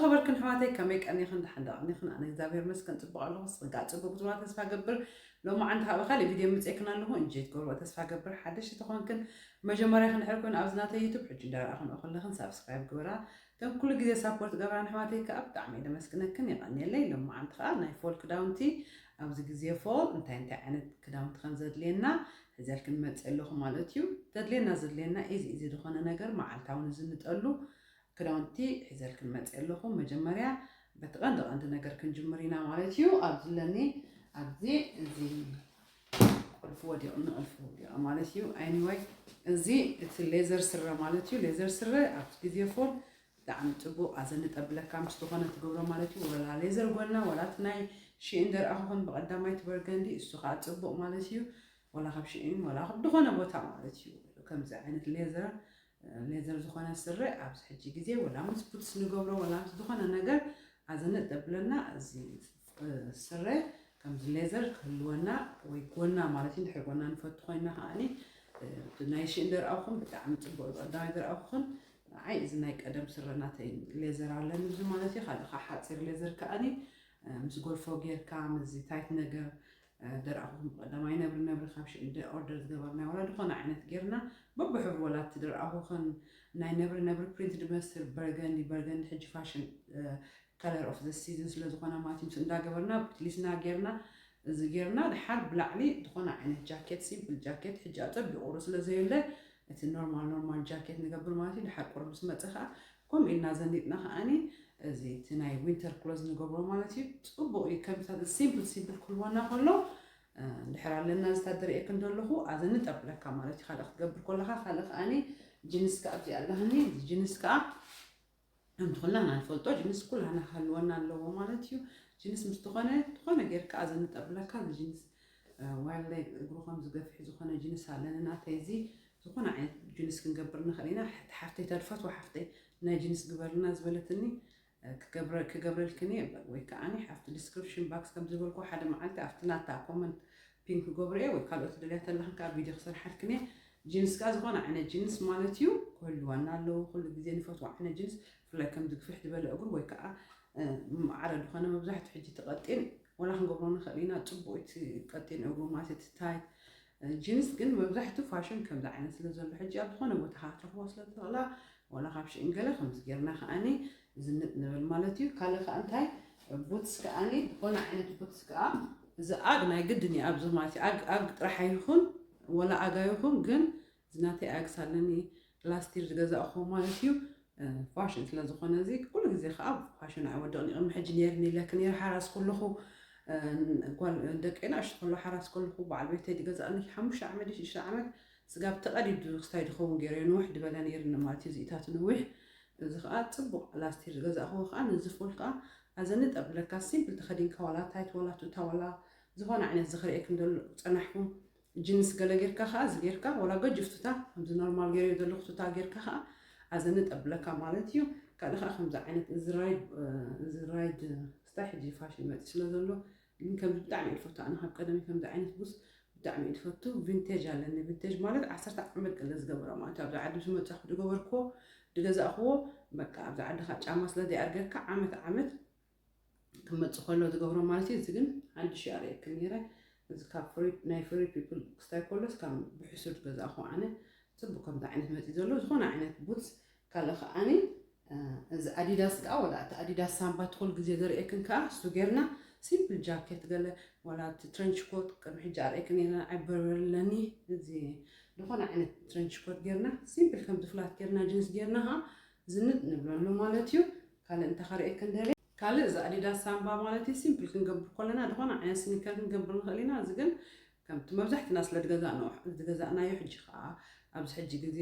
ኸበርክን ኣሕዋተይ፣ ከመይ ቀኒኽን? ደሓን ዶ ቀኒኽን? ኣነ እግዚኣብሔር ይመስገን ጽቡቕ ኣለኹ። ንስኽን ከኣ ጽቡቕ ክትብላ ተስፋ ገብር። ሎማዓንቲ ካብ ካልእ ቪድዮ መጺኤክን ኣለኹ። እንጆይ ትገብርዎ ተስፋ ገብር። ሓደሽቲ ተኾንክን መጀመርያ ክንድሕር ኮይኑ ኣብዚ ናተይ ዩቱብ ሕጂ እንዳረኣኽንኦ ከለኽን ሳብስክራይብ ግበራ። ከም ኩሉ ግዜ ሳፖርት ገብራን ኣሕዋተይ ከኣ ብጣዕሚ እየ ደመስግነክን፣ የቐንየለይ። ሎማዓንቲ ከኣ ናይ ፎል ክዳውንቲ፣ ኣብዚ ግዜ ፎል እንታይ እንታይ ዓይነት ክዳውንቲ ከም ዘድልየና ሒዘልክን መጽእ ኣለኹ ማለት እዩ። ዘድልየና ዘድልየና ኢዚ ኢዚ ዝኾነ ነገር መዓልታዊ ንዝንጠሉ ክዳውንቲ ሒዘልክን መጽእ ኣለኹ። መጀመርያ በቲ ቀንዲ ቀንዲ ነገር ክንጅምር ኢና ማለት እዩ። ኣብዚ ለኒ ኣብዚ እዚ ቁልፊ ወዲቑ ንቕልፊ ወዲቑ ማለት እዩ። Anyway፣ እዚ እቲ ሌዘር ስረ ማለት እዩ። ሌዘር ስረ ኣብቲ ግዜ ፎል ብጣዕሚ ጽቡቕ ኣዘንጥ ኣብለካ ምስ ዝኾነ ትገብሮ ማለት እዩ። ወላ ሌዘር ጎና፣ ወላ እቲ ናይ ሺኢን ደርኣኹኽን ብቐዳማይ እቲ በርገንዲ፣ እሱ ኸኣ ጽቡቕ ማለት እዩ። ወላ ካብ ሺኢን፣ ወላ ካብ ዝኾነ ቦታ ማለት እዩ። ከምዚ ዓይነት ሌዘር፣ ሌዘር ዝኾነ ስረ ኣብዚ ሕጂ ግዜ ወላ ምስ ቡትስ ንገብሮ፣ ወላ ምስ ዝኾነ ነገር ኣዘንጥ ኣብለና። እዚ ስረ ከምዚ ሌዘር ክህልወና ወይ ጎና ማለት እዩ። እንድሕር ጎና ንፈቱ ኮይና ከኣኒ፣ እቲ ናይ ሺኢን ደርኣኹኽን ብጣዕሚ ጽቡቕ እዩ። ቀዳማይ ደርኣኹኽን ንዓይ እዚ ናይ ቀደም ስረ ናተይ ሌዘር ኣለኒ፣ እዚ ማለት እዩ። ካልእ ከኣ ሓጺር ሌዘር ከኣኒ፣ ምስ ጎልፎ ጌርካ፣ ምስዚ ታይት ነገር፣ ደርኣኹኽን ብቐዳማይ ነብሪ ነብሪ ካብ ሺኢን ኦርደር ዝገበርናዮ፣ ወላ ዝኾነ ዓይነት ጌርና፣ በብሕብሩ፣ ወላ እቲ ደርኣኹኽን ናይ ነብሪ ነብሪ ፕሪንት ዝመስል በርገንዲ፣ በርገንዲ ሕጂ ፋሽን፣ ከለር ኦፍ ዘ ሲዝን ስለ ዝኾነ ማለት እዩ። ምስ እንዳገበርና ቡትሊስና ጌርና፣ እዚ ጌርና፣ ድሓር ብላዕሊ ዝኾነ ዓይነት ጃኬት፣ ሲምፕል ጃኬት፣ ሕጂ ኣጸቢቑ ቁሪ ስለ ዘየለ፣ እቲ ኖርማል ኖርማል ጃኬት ንገብር ማለት እዩ። ድሓር ቁሪ ምስ መጸ ከኣ ከምኡ ኢልና ዘኒጥና ከኣኒ፣ እዚ እቲ ናይ ዊንተር ክሎዝ ንገብሮ ማለት እዩ። ጽቡቕ እዩ። ከምታት ሲምፕል ሲምፕል ክህልወና ከሎ፣ እ፣ እንድሕር ኣለና፣ እዚ ታደርእየክን ዘለኹ፣ ኣዘንጥ ኣብለካ ማለት እዩ። ካልእ ክትገብር ከለኻ፣ ካልእ ከኣኒ ጅንስ ከኣ ኣብዚ ኣለኒ። እዚ ጅንስ ከኣ ከምቲ ኩልና ንፈልጦ፣ ጅንስ ኩላና ክህልወና ኣለዎ ማለት እዩ። ጅንስ ምስ ዝኾነ፣ ዝኾነ ጌርካ ኣዘንጥ ኣብለካ። እዚ ጅንስ፣ እ፣ ዋይልድ እግሩ ከም ዝገፍሕ ዝኾነ ጅንስ ኣለኒ። ናተይ እዚ ዝኾነ ዓይነት ጅንስ ክንገብር ንኽእል ኢና። ሓቲ ሓፍተይ፣ እታ ዝፈትዋ ሓፍተይ፣ ናይ ጅንስ ግበርልና ዝበለትኒ፣ እ፣ ክገብረ-፣ ክገብረልክን እየ። ወይ ከኣኒ ኣብቲ ዲስክሪፕሽን ባክስ ከም ዝበልኩ፣ ሓደ መዓልቲ ኣብቲ ናታ ኮመንት ፒን ክገብሮ እየ፣ ወይ ካልኦት ደልያ ተለኽን ከኣ ቪድዮ ክሰርሓልክን እየ። ጅንስ ከኣ ዝኾነ ዓይነት ጅንስ ማለት እዩ ክህልወና ኣለዎ። ኩሉ ግዜ ንፈትዎ ዓይነት ጅንስ፣ ብፍላይ ከም ዝግፍሕ ዝበለ እግሩ ወይ ከኣ፣ እ፣ ማዕረ ዝኾነ፣ መብዛሕትኡ ሕጂ እቲ ቀጢን ወላ ክንገብሮ ንኽእል ኢና። ጽቡቕ እቲ ቀጢን እግሩ ማለት እቲ ታይት፣ እ፣ ጅንስ ግን መብዛሕትኡ ፋሽን ከምዚ ዓይነት ስለ ዘሎ ሕጂ ኣብ ዝኾነ ቦታ ከኣ ክትረኽቦ ስለ ትኽእላ፣ ወላ ካብ ሽእን ገለ ከምዚ ጌርና ከኣኒ ዝንጥ ንብል ማለት እዩ። ካልእ ከኣ እንታይ፣ ቡትስ ከኣኒ፣ ዝኾነ ዓይነት ቡትስ ከኣ፣ እዚ ኣግ ናይ ግድን እዩ ኣብዚ ማለት እዩ። ኣግ፣ ኣግ ጥራሕ ኣይኹን፣ ወላ ኣግ ኣይኹን፣ ግን እዚ ናተይ ኣግስ ኣለኒ፣ ላስት ይር ዝገዛእኹዎ ማለት እዩ። እ፣ ፋሽን ስለ ዝኾነ፣ እዚ ኩሉ ግዜ ከኣ ፋሽን ኣይወድቕን እዩ። ቅድሚ ሕጂ ነይርኒ ኢለኪ ነይረ፣ ሓራስ ከለኹ፣ እ፣ ጓል ደቀይ ንኣሽቱ ከለኹ፣ ሓራስ ከለኹ፣ በዓል ቤተይ ዝገዛእኒ፣ ሓሙሽተ ዓመት ድዩ ሽዱሽተ ዓመት፣ ስጋብ ተቐዲዱ ክስታይ ዝኸውን ገይረዮ፣ ንውሕ ዝበለ ነይርኒ ማለት እዩ፣ እዚኢታቱ ነዊሕ። እዚ ከኣ ጽቡቕ ላስት ይር ዝገዛእኹዎ ከኣ፣ ነዚ ፎል ከኣ ኣዘንጥ ኣብለካ፣ ሲምፕል ተኸዲንካ፣ ዋላ ታይት፣ ዋላ ቱታ፣ ዋላ ዝኾነ ዓይነት፣ እዚ ከርእየክን ዘሎ ጸናሕኩ፣ ጅንስ ገለ ጌርካ ከኣ፣ እዚ ጌርካ፣ ዋላ ገጅፍ ቱታ፣ ከምዚ ኖርማል ገይረዮ ዘለኹ ቱታ ጌርካ ከኣ፣ ኣዘንጥ ኣብለካ ማለት እዩ። ካልእ ከኣ ከምዚ ዓይነት፣ እዚ ራይድ፣ እ፣ እዚ ራይድ፣ እ፣ ስታይ ሕጂ ፋሽን መጺኡ ስለ ዘሎ፣ ግን ከምዚ ብጣዕሚ እየ ዝፈቱ። ኣነ ካብ ቀደም ከምዚ ዓይነት ቡስ ብጣዕሚ እየ ዝፈቱ። ቪንቴጅ ኣለኒ። ቪንቴጅ ማለት ዓሰርተ ዓመት ገለ ዝገበሮ ማለት እዩ። ኣብዚ ዓዲ ምስ መጻኹ ዝገበርኩዎ፣ ዝገዛእኩዎ፣ በቃ ኣብዚ ዓድኻ ጫማ ስለ ዘይኣርገካ ዓመት ዓመት ክመጽእ ከሎ ዝገብሮ ማለት እዩ። እዚ ግን ሓድሽ እየ ኣርእየክን ነይረ። እዚ ካብ ፍሪ-፣ ናይ ፍሪ ፒፕል ክስታይ ከሎስ ካብ ብሕሱር ዝገዛእኩዎ ኣነ ጽቡቕ ከምዚ ዓይነት መጺኡ ዘሎ። ዝኾነ ዓይነት ቡትስ፣ ካልእ ከኣኒ፣ እ፣ እዚ ኣዲዳስ ከኣ፣ ወላ እቲ ኣዲዳስ ሳምባ እቲ ኩሉ ግዜ ዘርእየክን ከኣ፣ እሱ ጌርና ሲምፕል ጃኬት ገለ፣ ወላ እቲ ትረንች ኮት ቅድሚ ሕጂ ኣርእየክን ነይረ፣ ንዓይ በርበረ ኣለኒ። እዚ ዝኾነ ዓይነት ትረንች ኮት ጌርና፣ ሲምፕል ከምዚ ፍላት ጌርና፣ ጅንስ ጌርና ከኣ ዝንጥ ንብለሉ ማለት እዩ። ካልእ እንታይ ከርእየክን ደልየ? ካልእ እዚ ኣዲዳስ ሳምባ ማለት እዩ፣ ሲምፕል ክንገብር ከለና፣ ዝኾነ ዓይነት ስኒከር ክንገብር ንኽእል ኢና። እዚ ግን ከምቲ መብዛሕትና ስለ ዝገዛእናዮ፣ ዝገዛእናዮ፣ ሕጂ ከኣ ኣብዚ ሕጂ ግዜ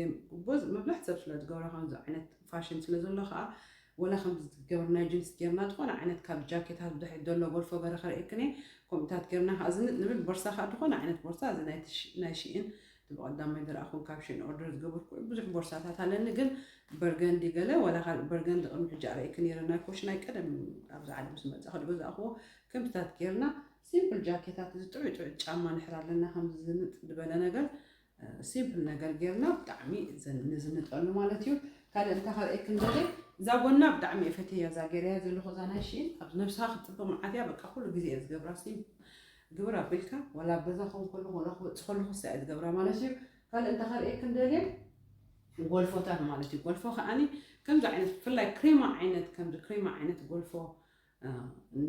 ብዙ፣ መብዛሕትኡ ሰብ ስለ ዝገብሮ፣ ከምዚ ዓይነት ፋሽን ስለ ዘሎ ከኣ፣ ወላ ከምዚ ዝገበርናዮ ጅንስ ጌርና፣ ዝኾነ ዓይነት ካብ ጃኬታት ብድሕሪት ዘሎ ጎልፎ ገረ ከርእየክን እየ፣ ከምኡታት ጌርና ከኣ ዝንጥ ንብል። ቦርሳ ከኣ ዝኾነ ዓይነት ቦርሳ፣ እዚ ናይ ትሽ-፣ ናይ ሽኢን፣ እቲ ብቐዳማይ ዝረኣኹን ካብ ሽኢን ኦርደር ዝገበርኩ ብዙሕ ቦርሳታት ኣለኒ፣ ግን በርገንዲ ገለ፣ ወላ ካልእ በርገንዲ ቅድሚ ሕጂ ኣርእየክን ነይረ፣ ናይ ኮሽ ናይ ቀደም ኣብዚ ዓዲ ምስ መጻኹ ዝገዛእኩዎ፣ ከምዚታት ጌርና ሲምፕል ጃኬታት፣ እዚ ጥዑይ ጥዑይ ጫማ እንድሕር ኣለና፣ ከምዚ ዝንጥ ዝበለ ነገር፣ እ፣ ሲምፕል ነገር ጌርና ብጣዕሚ ዘን-፣ ንዝንጠሉ ማለት እዩ። ካልእ እንታይ ከርእየክን ደልየ፣ እዛ ጎና ብጣዕሚ እየ ፈትያ፣ እዛ ገይረያ ዘለኹ እዛ ናይ ሽን ኣብ ነብስኻ ክትጥብቕ መዓት እያ። በቃ ኩሉ ግዜ እየ ዝገብራ። ሲ ግብር ኣቢልካ ዋላ ኣብ ገዛ ክኸውን ከለኹ ዋላ ክወፅእ ከለኹ እሳ እየ ዝገብራ ማለት እዩ። ካልእ እንታይ ከርእየክን ደልየ፣ ጎልፎታት ማለት እዩ። ጎልፎ ከዓኒ ከምዚ ዓይነት ብፍላይ ክሬማ ዓይነት፣ ከምዚ ክሬማ ዓይነት ጎልፎ፣ እ፣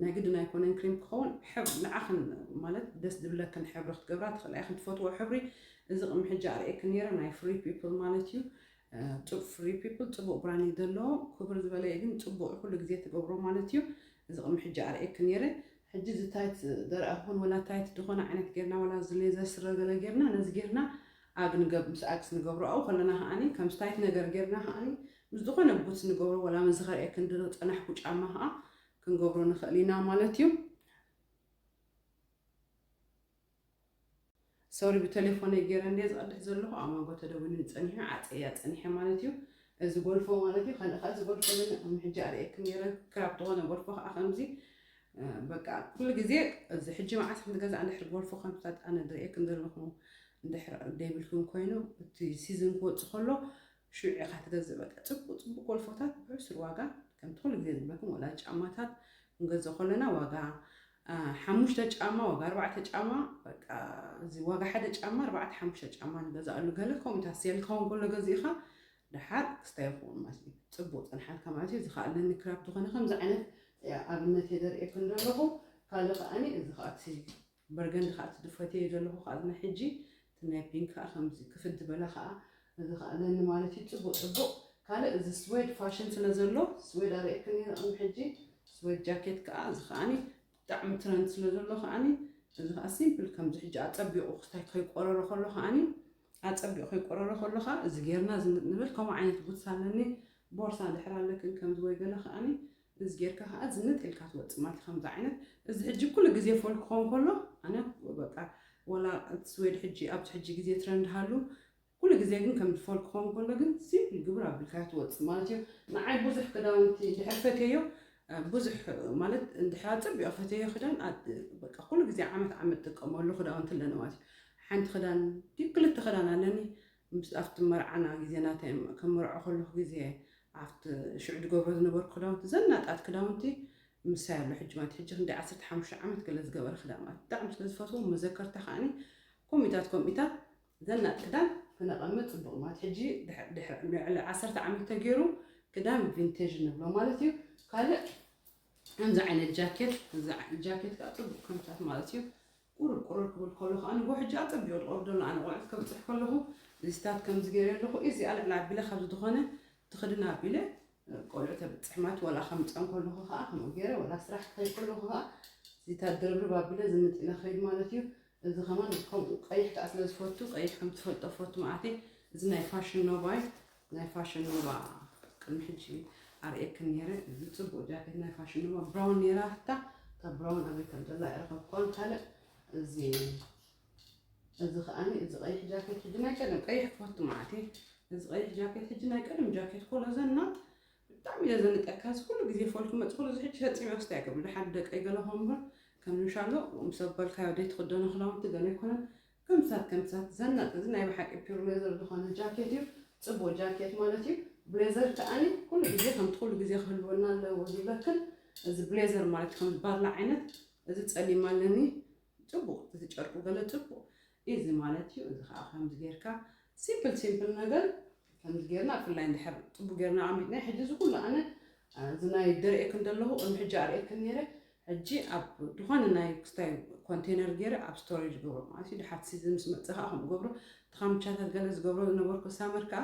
ናይ ግድን ኣይኮነን ክሬም ክኸውን፣ ሕብሪ ንዓኽን ማለት ደስ ዝብለክን ሕብሪ ክትገብራ ትኽእላ ኢኽን፣ ትፈትዎ ሕብሪ። እዚ ቅድሚ ሕጂ ኣርእየክን ነይረ፣ ናይ ፍሪ ፒፕል ማለት እዩ። እ፣ ጽቡ-፣ ፍሪ ፒፕል ጽቡቕ ብራንድ ዘለዎ፣ ክብር ዝበለ እዩ፣ ግን ጽቡቕ ኩሉ ግዜ ትገብሮ ማለት እዩ። እዚ ቅድሚ ሕጂ ኣርእየክን ነይረ። ሕጂ እዚ ታይት ዘርኣኹን ወላ ታይት ዝኾነ ዓይነት ጌርና፣ ወላ እዚ ሌዘር ስረ ገለ ጌርና፣ ነዚ ጌርና ኣግ ንገብ-፣ ምስ ኣግስ ንገብሮ፣ ኣብኡ ከለና ከዓኒ ከም ስታይት ነገር ጌርና ከዓኒ ምስ ዝኾነ ቡትስ ንገብሮ፣ ወላ ምስ ዝኸርእየክን ዝጸናሕኩ ጫማ ከኣ ክንገብሮ ንኽእል ኢና ማለት እዩ። ሶሪ፣ ብቴሌፎነይ ገይረ እንደ ዝቐድሕ ዘለኹ ኣብ መንጎ ተደዊሉኒ ጸኒሑ፣ ዓጸያ ጸኒሐ ማለት እዩ። እዚ ጎልፎ ማለት እዩ። ካልእ ከኣ እዚ ጎልፎ ግን ኣብ ሕጂ ኣርእየክን ነይረ። ክራብ ዝኾነ ጎልፎ ከኣ ከምዚ፣ እ፣ በቃ ኩሉ ግዜ እዚ ሕጂ መዓስ ክንገዝኣ እንድሕር ጎልፎ ከምታት ኣነ ዝርእየክን ዘለኹ እንድሕር ደይብልክን ኮይኑ፣ እቲ ሲዝን ክወጽእ ከሎ ሽዑ ኢኻ ትገዝእ። በቃ ጽቡቕ ጽቡቕ ጎልፎታት ብሕሱር ዋጋ፣ ከምቲ ኩሉ ግዜ ዝብለኩም፣ ወላ ጫማታት ክንገዝእ ከለና ዋጋ፣ አ፣ ሓሙሽተ ጫማ፣ ዋጋ ኣርባዕተ ጫማ፣ በቃ እዚ ዋጋ ሓደ ጫማ ኣርባዕተ ሓሙሽተ ጫማ ንገዝኣሉ። ገለ ከምኡታት ሴል ክኸውን ከሎ ገዚእኻ ደሓር ክስታይ ይኸውን ማለት እዩ። ጽቡቕ ጸንሓልካ ማለት እዩ። እዚ ከኣ ኣለኒ ክራብ ዝኾነ ከምዚ ዓይነት፣ ያ፣ ኣብነት እየ ዘርእየክን ዘለኹ። ካልእ ከኣኒ እዚ ከኣ እቲ በርገንዲ ከኣ እቲ ዝፈትየዮ ዘለኹ ከኣ እዚ ናይ ሕጂ፣ እቲ ናይ ፒንክ ከኣ ከምዚ ክፍት ዝበለ ከኣ እዚ ከኣ ኣለኒ ማለት እዩ። ጽቡቕ ጽቡቕ። ካልእ እዚ ስዌድ ፋሽን ስለ ዘሎ፣ ስዌድ ኣርእየክን ነይረ ቅድሚ ሕጂ። ስዌድ ጃኬት ከኣ እዚ ከኣኒ ብጣዕሚ ትረንድ ስለ ዘሎ ከኣኒ፣ እዚ ከኣ ሲምፕል ከምዚ ሕጂ ኣጸቢቑ ክስታይ ከይቆረሮ ከሎ ከኣኒ፣ ኣጸቢቑ ከይቆረሮ ከሎ ከኣ እዚ ጌርና ዝንጥ ንብል። ከምኡ ዓይነት ቡትስ ኣለኒ፣ ቦርሳ እንድሕር ኣለክን ከምዚ ወይ ገለ ከኣኒ፣ እዚ ጌርካ ከኣ ዝንጥ ኢልካ ትወጽእ ማለት እዩ። ከምዚ ዓይነት እዚ ሕጂ ኩሉ ግዜ ፎል ክኸውን ከሎ፣ ኣነ በቃ ወላ እቲ ስዌድ ሕጂ ኣብዚ ሕጂ ግዜ ትረንድ ሃሉ፣ ኩሉ ግዜ ግን ከምዚ ፎል ክኸውን ከሎ ግን ሲምፕል ግብር ኣቢልካ ትወጽእ ማለት እዩ። ንዓይ ብዙሕ ክዳውንቲ እንድሕር ፈትየዮ፣ እ፣ ብዙሕ ማለት እንድሕር ኣጸቢቑ ፈትየዮ ክዳን ኣድ-፣ በቃ ኩሉ ግዜ ዓመት ዓመት ጥቀመሉ ክዳውንቲ ኣለኒ ማለት እዩ። ሓንቲ ክዳን ድዩ ክልተ ክዳን ኣለኒ፣ ምስ ኣብቲ መርዓና ግዜ ናተይ ከም መርዖ ከለኹ ግዜ ኣብቲ ሽዑ ዝገብሮ ዝነበርኩ ክዳውንቲ፣ ዘናጣት ክዳውንቲ ምሳይ ኣሎ ሕጂ ማለት። ሕጂ ክንደይ ዓሰርተ ሓሙሽተ ዓመት ገለ ዝገበረ ክዳን ማለት ብጣዕሚ ስለ ዝፈትዎ፣ መዘከርታ ከኣኒ ከምኡታት ከምኡታት ዘናጥ ክዳን ክነቐምጥ ጽቡቕ ማለት። ሕጂ ድሕ-፣ ድሕ-፣ ልዕሊ ዓሰርተ ዓመት ተገይሩ ክዳን ቪንቴጅ ንብሎ ማለት እዩ። ካልእ ከምዚ ዓይነት ጃኬት፣ እዚ ዓ-፣ ጃኬት ከኣ ጽቡቕ ከምታት ማለት እዩ። ቁሩብ ቁሩብ ክብል ከሎ ከኣ ንጎ ሕጂ ኣጸቢቑ ዝቐርብ ዘሎ ኣነ ቆልዑት ከብጽሕ ከለኹ እዚታት ከምዚ ገይረ ኣለኹ። እዚኣ ልዕሊ ኣቢለ ካብዚ ዝኾነ ትኽድን ኣቢለ ቆልዑ ተብጽሕ ማለት ወላ ከምጸን ከለኹ ከኣ ከምኡ ገይረ ወላ ስራሕ ክኸይድ ከለኹ ከኣ እዚታት ድርብርብ ኣቢለ ዝንጥ ኢለ ክኸይድ ማለት እዩ። እዚ ከማን ከምኡ ቀይሕ ከኣ ስለ ዝፈቱ ቀይሕ ከም ትፈልጦ ፈቱ ማለት እዩ። እዚ ናይ ፋሽን ኖባይ ናይ ፋሽን ኖባ ቅድሚ ሕጂ ኣርእየክን ነይረ። እዚ ጽቡቕ ጃኬት ናይ ፋሽን ኖባ ብራውን ነይራ፣ እታ እታ ብራውን ኣበይ ከም ዘላ ኣይረኸብኳን። ካልእ እዚ፣ እዚ ከኣኒ፣ እዚ ቀይሕ ጃኬት ሕጂ ናይ ቀደም ቀይሕ ክፈቱ ማለት እዩ። እዚ ቀይሕ ጃኬት ሕጂ ናይ ቀደም ጃኬት ኮሎ ዘናጥ ብጣዕሚ እየ ዘንጠካ። እዚ ኩሉ ግዜ ፎል ክመጽእ ከሎ እዚ ሕጂ ፈጺመ ክስታይ ኣይገብር። ደሓር ደቀይ ገለ ኾምበር ከም ንሻሎ ምስ ኣበልካዮ ደይ ትኽደኖ ክዳውንቲ ገለ ኣይኮነን። ከምሳት ከምሳት ዘናጥ፣ እዚ ናይ ብሓቂ ፒውር ሌዘር ዝኾነ ጃኬት እዩ። ጽቡቕ ጃኬት ማለት እዩ። ብሌዘር ከኣኒ ኩሉ ግዜ ከምቲ ኩሉ ግዜ ክህልወና ኣለዎ ዝብለክን፣ እዚ ብሌዘር ማለት ከም ባርላ ዓይነት፣ እዚ ጸሊም ኣለኒ። ጽቡቕ፣ እቲ ጨርቁ ገለ ጽቡቕ፣ ኢዚ ማለት እዩ። እዚ ከኣ ከምዚ ጌርካ ሲምፕል ሲምፕል ነገር ከምዚ ጌርና፣ ብፍላይ እንድሕር ጽቡቕ ጌርና ኣቐሚጥና፣ ሕጂ እዚ ኩሉ ኣነ፣ እ፣ እዚ ናይ ደርእየክን ዘለኹ ቅድሚ ሕጂ ኣርእየክን ነይረ። ሕጂ ኣብ ዝኾነ ናይ ክስታይ ኮንቴነር ገይረ ኣብ ስቶሬጅ ገብሮ ማለት እዩ። ድሓር ሲዝን ምስ መጽእ ከኣ ከምኡ ገብሮ። እቲ ካምቻታት ገለ ዝገብሮ ዝነበርኩ ሳመር ከኣ፣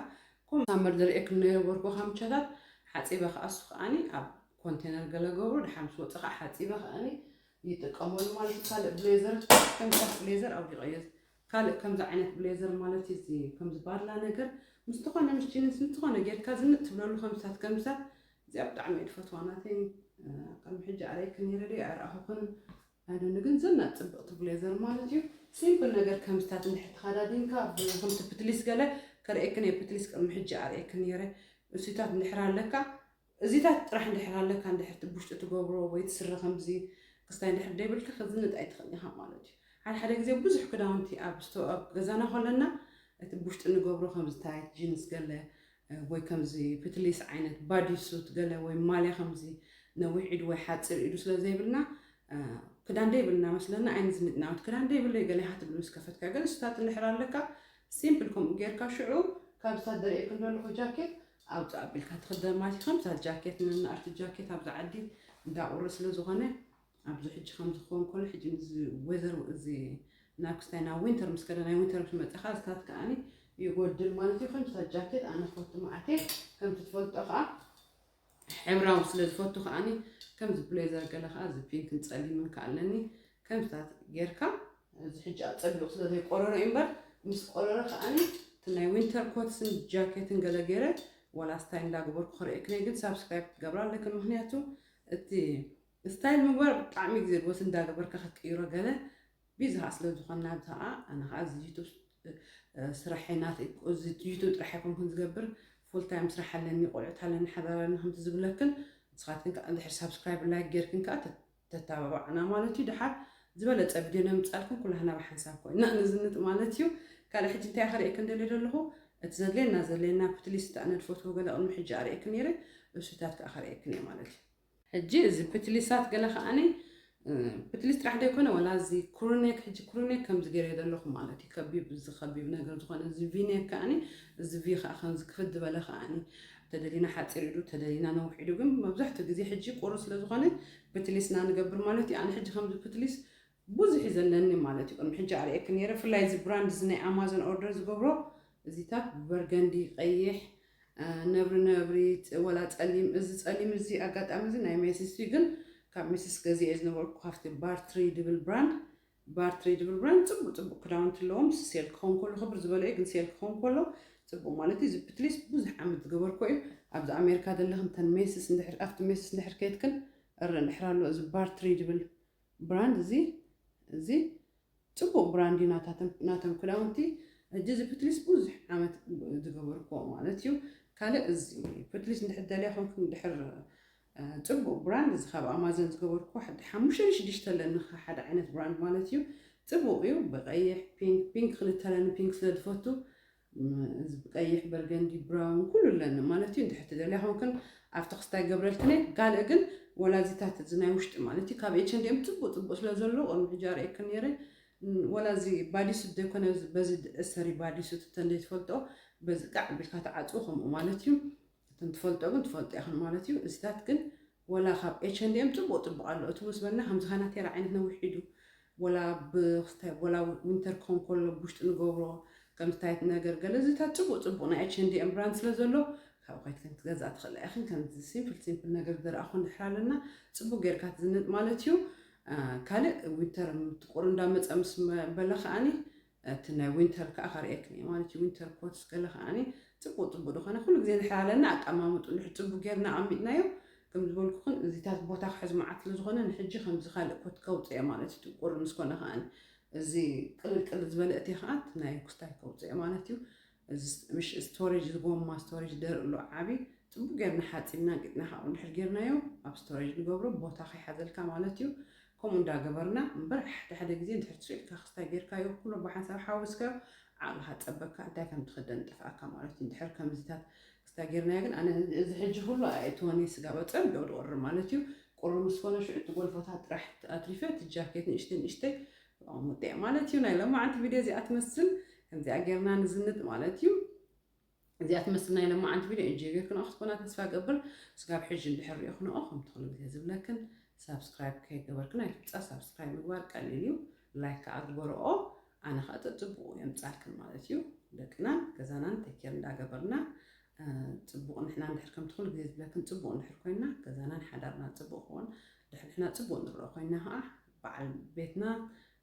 ከምኡ ሳመር ደርእየክን ዝነበርኩ ካምቻታት ሓጺበ ከኣ፣ እሱ ከኣኒ ኣብ ኮንቴነር ገለ ገብሮ። ድሓር ምስ ወጸ ከኣ ሓጺበ ከኣኒ ይጥቀመሉ ማለት እዩ። ካልእ ብሌዘር፣ ከምታት ብሌዘር ኣውዲቐዮ። ካልእ ከምዚ ዓይነት ብሌዘር ማለት እዩ፣ እዚ ከምዚ ባርላ ነገር ምስ ዝኾነ፣ ምስ ጂንስ፣ ምስ ዝኾነ ጌርካ ዝንጥ ትብለሉ፣ ከምታት፣ ከምታት። እዚኣ ብጣዕሚ እየ ዝፈትዋ ናተይ። እ፣ ቅድሚ ሕጂ ኣርእየክን ነይረ ድየ? ኣይረኣኹኽን። ኣይደኒ ግን ዘናጥ ጽብቕቲ ብሌዘር ማለት እዩ። ሲምፕል ነገር ከምታት እንድሕር ተኸዳዲንካ፣ ብ-፣ ከምቲ ፕትሊስ ገለ ከርእየክን እየ። ፕትሊስ ቅድሚ ሕጂ ኣርእየክን ነይረ። እሱታት እንድሕር ኣለካ፣ እዚታት ጥራሕ እንድሕር ኣለካ፣ እንድሕር እቲ ብውሽጢ ትገብሮ ወይ እቲ ስረ ከምዚ ክስታይ እንድሕር ደይብልካ፣ ክትዝንጥ ኣይትኽእልን ኢኻ ማለት እዩ። ሓደ ሓደ ግዜ ብዙሕ ክዳውንቲ ኣብ ስቶ-፣ ኣብ ገዛና ከለና፣ እቲ ብውሽጢ ንገብሮ ከምዚ ታይት፣ ጂንስ ገለ፣ ወይ ከምዚ ፕትሊስ ዓይነት ባዲ ሱት ገለ ወይ ማልያ ከምዚ ነዊሕ ኢዱ ወይ ሓፂር ኢዱ ስለ ዘይብልና ክዳን ደይብልና መስለና ኣይንዝንጥ ናወት ክዳን ደይብለይ ገለ ኢኻ ትብል ምስ ከፈትካ ገለ ስታት እንድሕር ኣለካ ሲምፕል ከምኡ ጌርካ ሽዑ ካብ ስታት ደርእየክ እንደለኹ ጃኬት ኣውፅእ ኣቢልካ ትኽደን ማለት እዩ። ከምስታት ጃኬት ንናእርቲ ጃኬት ኣብዚ ዓዲ እንዳቁሪ ስለ ዝኾነ ኣብዚ ሕጂ ከም ዝኸውን ከሎ ሕጂ እዚ ዌዘር እዚ ናብ ክስታይ ናብ ዊንተር ምስ ከደ ናይ ዊንተር ምስ መፀኻ ስታት ከዓኒ ይጎድል ማለት እዩ። ከምስታት ጃኬት ኣነ ፈቱ መዓቴ ከምቲ ትፈልጦ ከዓ ሕብራዊ ስለ ዝፈቱ ከዓኒ ከምዚ ብሌዘር ገለ ከዓ እዚ ፒንክን ፀሊምን ከዓ ኣለኒ ከምስታት ጌርካ እዚ ሕጂ ኣፀቢቑ ስለ ዘይቆረሮ እዩ እምበር ምስ ቆረሮ ከዓኒ እቲ ናይ ዊንተር ኮትስን ጃኬትን ገለ ገይረ ዋላ ስታይ እንዳገበርኩ ክርእየክን ግን ሳብስክራይብ ትገብራ ኣለክን ምክንያቱ እቲ ስታይል ምግባር ብጣዕሚ ግዜ ድወስ እንዳገበርካ ክትቅይሮ ገለ ቢዚ ከዓ ስለ ዝኾንና ብዛዓ ኣነ ከዓ እዚ ዩቱብ ስራሐይ ናተይ እዚ ዩቱብ ጥራሕ ኣይኮንኩን ዝገብር ፉል ታይም ስራሕ ኣለኒ ቆልዑት ኣለኒ ሓዳር ኣለኒ ከምቲ ዝብለክን ንስኻትክን ከዓ እንድሕር ሳብስክራይብ ላይክ ጌርክን ከዓ ተተባባዕና ማለት እዩ። ድሓር ዝበለፀ ቪድዮ ነምፃልኩም ኩላህና ብሓንሳብ ኮይና ንዝንጥ ማለት እዩ። ካልእ ሕጂ እንታይ ከርእየክን ደልየ ዘለኹ እቲ ዘድልየና ዘድልየና ፕትሊስ ተኣነድ ፎቶ ገለ ቅድሚ ሕጂ ኣርእየክን ነይረ እሱታት ከዓ ከርእየክን እየ ማለት እዩ። ሕጂ እዚ ፕትሊሳት ገለ ከዓኒ ፕትሊስ ጥራሕ ዘይኮነ ወላ እዚ ክሩኔክ ሕጂ ክሩኔክ ከምዚ ገይረ ዘለኹ ማለት እዩ። ከቢብ እዚ ከቢብ ነገር ዝኾነ እዚ ቪኔክ ከዓኒ እዚ ቪ ከዓ ከምዚ ክፍት ዝበለ ከዓኒ ተደሊና ሓፂር ኢዱ ተደሊና ነውሕ ኢዱ ግን መብዛሕትኡ ግዜ ሕጂ ቁሩ ስለ ዝኾነ ፕትሊስና ንገብር ማለት እዩ። ኣነ ሕጂ ከምዚ ፕትሊስ ብዙሕ እዩ ዘለኒ ማለት እዩ። ቅድሚ ሕጂ ኣርእየክ ነይረ ብፍላይ እዚ ብራንድ እዚ ናይ ኣማዞን ኦርደር ዝገብሮ እዚታት በርገንዲ ቀይሕ ነብሪ ነብሪ ወላ ፀሊም እዚ ፀሊም እዚ ኣጋጣሚ እዚ ናይ ሜሲስ እዩ ግን ካብ ሜሲስ ገዚኤ ዝነበርኩ ካብቲ ባርትሪ ድብል ብራንድ ባርትሪ ድብል ብራንድ ፅቡቅ ፅቡቅ ክዳውንቲ ኣለዎም ሴል ክኸውን ከሎ ክብር ዝበለ እዩ ግን ሴል ክኸውን ከሎ ፅቡቅ ማለት እዩ እዚ ፕትሊስ ብዙሕ ዓመት ዝገበርኮ እዩ ኣብዚ ኣሜሪካ ዘለኽን ተን ሜሲስ እንድሕር ኣብቲ ሜሲስ እንድሕር ከይድክን እረ እንድሕር ኣሎ እዚ ባርትሪ ድብል ብራንድ እዚ እዚ ፅቡቅ ብራንድ እዩ ናታቶም ክዳውንቲ ሕጂ እዚ ፕትሊስ ብዙሕ ዓመት ዝገበርክዎ ማለት እዩ። ካልእ እዚ ፕትሊስ እንድሕር ደልያ ኮንኩም እንድሕር ፅቡቅ ብራንድ እዚ ካብ ኣማዞን ዝገበርክዎ ሓሙሽተ ሽዱሽተ ኣለኒ ሓደ ዓይነት ብራንድ ማለት እዩ። ፅቡቅ እዩ ብቀይሕ ፒንክ ፒንክ ክልተ ኣለኒ ፒንክ ስለ ዝፈቱ እዚ ብቀይሕ በርገንዲ ብራውን ኩሉ ኣለኒ ማለት እዩ። እንድሕር ትደልያ ኮንክን ኣብቲ ክስታይ ገብረልክን እየ። ካልእ ግን ወላ እዚታት እዚ ናይ ውሽጢ ማለት እዩ ካብ ኤች ኤንድ ኤም ፅቡቅ ፅቡቅ ስለ ዘሎ ቅድሚ ሕጂ ኣርእየክን ነይረ። ወላ እዚ ባዲሱት ዘይኮነ በዚ ዝእሰር እዩ ባዲሱት እተን ዘይትፈልጦ በዚ ቃዕ ቢልካ ትዓፅው ከምኡ ማለት እዩ። እተን ትፈልጦ ግን ትፈልጦ ኢኽን ማለት እዩ። እዚታት ግን ወላ ካብ ኤች ኤንድ ኤም ፅቡቅ ፅቡቅ ኣሎ እቲ ምስ በልና ከምዚ ከናቴራ ዓይነት ነዊሕ ኢዱ ወላ ብክስታይ ወላ ዊንተር ክኾን ከሎ ብውሽጢ ንገብሮ ከም ስታይት ነገር ገለ እዚታት ፅቡቅ ፅቡቅ ናይ ኤች ኤንድ ኤም ብራንድ ስለ ዘሎ ካብ ከይድክን ክትገዝኣ ትኽእላ ኢኽን ከምዚ ሲምፕል ሲምፕል ነገር ዝረኣኹ እንድሕር ኣለና ፅቡቅ ጌርካ ትዝንጥ ማለት እዩ። ካልእ ዊንተር ቁር እንዳመፀ ምስ በለ ከዓኒ እቲ ናይ ዊንተር ከዓ ከርእየክን እየ ማለት እዩ። ዊንተር ኮትስ ገለ ከዓኒ ፅቡቅ ፅቡቅ ዝኾነ ኩሉ ግዜ እንድሕር ኣለና ኣቀማምጡ እንድሕር ፅቡቅ ጌርና ኣቀሚጥናዮ ከም ዝበልኩኽን እዚታት ቦታ ክሕዝ መዓት ስለ ዝኾነ ንሕጂ ከምዚ ካልእ ኮት ከውፅኦ ማለት እዩ። ቁር ምስ ኮነ ከዓኒ እዚ ቅልል ቅልል ዝበለ እቲ ከዓ ናይ ኩስታይ ከውፅኦ ማለት እዩ። እዚ ምሽ ስቶሬጅ ዝጎማ ስቶሬጅ ደርኢ ኣሎ ዓቢ ፅቡቅ ጌርና ሓፂብና ቂጥና ካብኡ እንድሕር ጌርናዮ ኣብ ስቶሬጅ ንገብሮ ቦታ ከይሓዘልካ ማለት እዩ። ከምኡ እንዳገበርና እምበር ሓደ ሓደ ግዜ እንድሕር ትስኢልካ ክስታይ ጌርካዮ ኩሎ ብሓንሳብ ሓዊስካዮ ዓቕልኻ ፀበካ እንታይ ከም ትኽደን ጠፍኣካ ማለት እዩ። እንድሕር ከምዚታት ክስታይ ጌርናዮ ግን ኣነ እዚ ሕጂ ኩሉ ኣየእትወኒ ስጋ በፀም ዶ ዝቆርር ማለት እዩ። ቁሪ ምስ ኮነ ሽዑ እቲ ጎልፎታት ጥራሕ ኣትሪፈ እቲ ጃኬት ንእሽተይ ንእሽተይ ኣቐምጦ እየ ማለት እዩ። ናይ ሎማዓንቲ ቪድዮ እዚኣ ትመስል ከምዚኣ ጌርና ንዝንጥ ማለት እዩ። እዚኣ ትመስል ናይ ሎማዓንቲ ቪድዮ እንጆይ ጌርክንኦ ክትኮና ተስፋ ገብር። ስጋብ ሕጂ እንድሕር ሪእኽንኦ ከምቲ ኩሉ ግዜ ዝብለክን ሳብስክራይብ ከይገበርክን ኣይትብፃ። ሳብስክራይብ ምግባር ቀሊል እዩ። ላይክ ከዓ ግበርኦ። ኣነ ከዓ ተፅብቁ የምፃልክን ማለት እዩ። ደቅናን ገዛናን ቴኬር እንዳገበርና ፅቡቅ ንሕና እንድሕር ከምቲ ኩሉ ግዜ ዝብለክን ፅቡቅ እንድሕር ኮይና ገዛናን ሓዳርና ፅቡቅ ክኾን ድሕር ንሕና ፅቡቅ ንርኦ ኮይና ከዓ በዓል ቤትና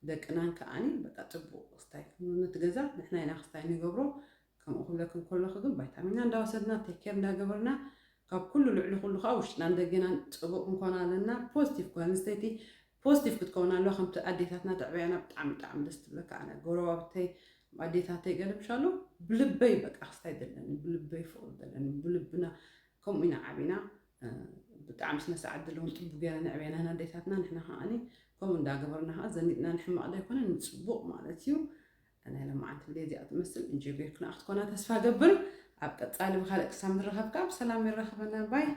ደቅናን ከዓኒ በቃ ፅቡቅ ክስታይ ነቲ ገዛ ንሕና ኢና ክስታይ ንገብሮ። ከምኡ ክብለክን ከለኹ ግን ቫይታሚንና እንዳወሰድና ቴኬር እንዳገበርና ካብ ኩሉ ልዕሊ ኩሉ ከዓ ውሽጥናን ደገናን ፅቡቅ ክንኮን ኣለና። ፖዚቲቭ ጓል ኣንስተይቲ ፖዚቲቭ ክትከውን ኣለዋ። ከምቲ ኣዴታትና ተዕበያና ብጣዕሚ ብጣዕሚ ደስ ትብለካ። ኣነ ጎረባብተይ ኣዴታተይ ገለ ምሻሉ ብልበይ በቃ ክስታይ ዘለኒ ብልበይ ፍቅሪ ዘለኒ ብልብና ከምኡ ኢና ዓቢና። ብጣዕሚ ስነ ስርዓት ዘለዎም ጥቡ ገይረን ኣዕብየናና ኣዴታትና ንሕና ከዓኒ ከምኡ እንዳገበርና ከዓ ዘኒጥና ንሕማቅ ዘይኮነ ንፅቡቅ ማለት እዩ። ናይ ሎማዓንቲ ቪድዮ እዚኣ ትመስል እንጆይ ጌርክንኣ ክትኮና ተስፋ ገብር። ኣብ ቀጻሊ ብኻልእ ክሳብ ንራኸብ ከዓ ብሰላም የራኽበና። ባይ።